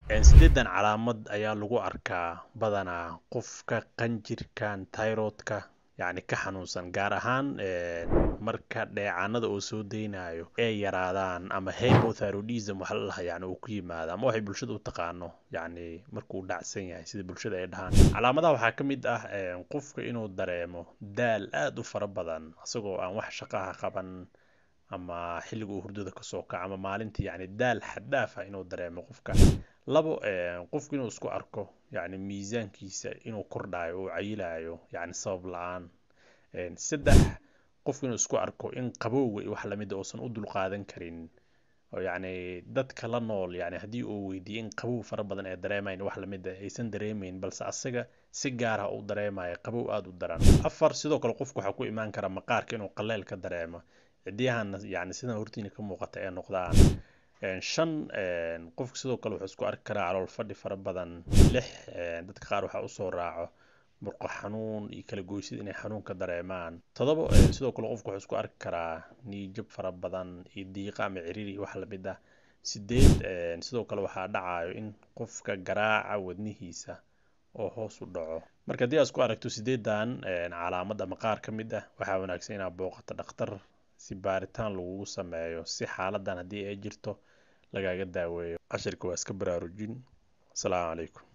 8 calaamad ayaa lagu arkaa badanaa qofka qanjirkan thyroidka yacni ka xanuunsan, gaar ahaan marka dheecaanada uu soo deynayo ay yaraadaan ama hypothyroidism waxa la dhahaa yacni uu ku yimaado, ama waxay bulshada u taqaano yacni markuu dhacsan yahay sida bulshada ay dhahaan. Calaamadaha waxaa ka mid ah qofka inuu dareemo daal aad u fara badan isagoo aan wax shaqaha qaban, ama xilliga uu hurdada kasoo kaco ama maalintii, yacni daal xad dhaaf ah inuu dareemo qofka. 2, qofku inuu isku arko yacni miisaankiisa inuu kordhayo oo cayilayo yacni sabab la-aan. 3, qofku inuu isku arko in qabowga iyo wax lamid ah uusan u dulqaadan karin, oo yacni dadka la nool yacni haddii uu weydiiyo in qabow fara badan ay dareemayn wax lamid ah aysan dareemayn, balse asaga si gaar ah u dareemayo qabow aad u daran. 4, sidoo kale qofku waxaa ku imaan kara maqaarka inuu qallayl ka dareemo, cidiyahana yacni sidan hortiina ka muuqata ay noqdaan. 5, qofku sidoo kale wuxuu isku arki karaa calool fadhi fara badan. 6, dadka qaar waxaa usoo raaco murqo xanuun iyo kala goysid inay xanuun ka dareemaan. 7, sidoo kale qofku wuxuu isku arki karaa niijab fara badan iyo diiqa ama ciriiri iyo wax lamid ah. 8, sidoo kale waxaa dhacayo in qofka garaaca wadnihiisa oo hoos u dhaco. Marka haddii aad isku aragto 8dan calaamad ama qaar ka mid ah, waxaa wanaagsan inaad booqato dhakhtar si baaritaan lagugu sameeyo, si xaaladan haddii ay jirto lagaaga daaweeyo. Cashirka waa iska baraarujin. Asalaamu calaykum.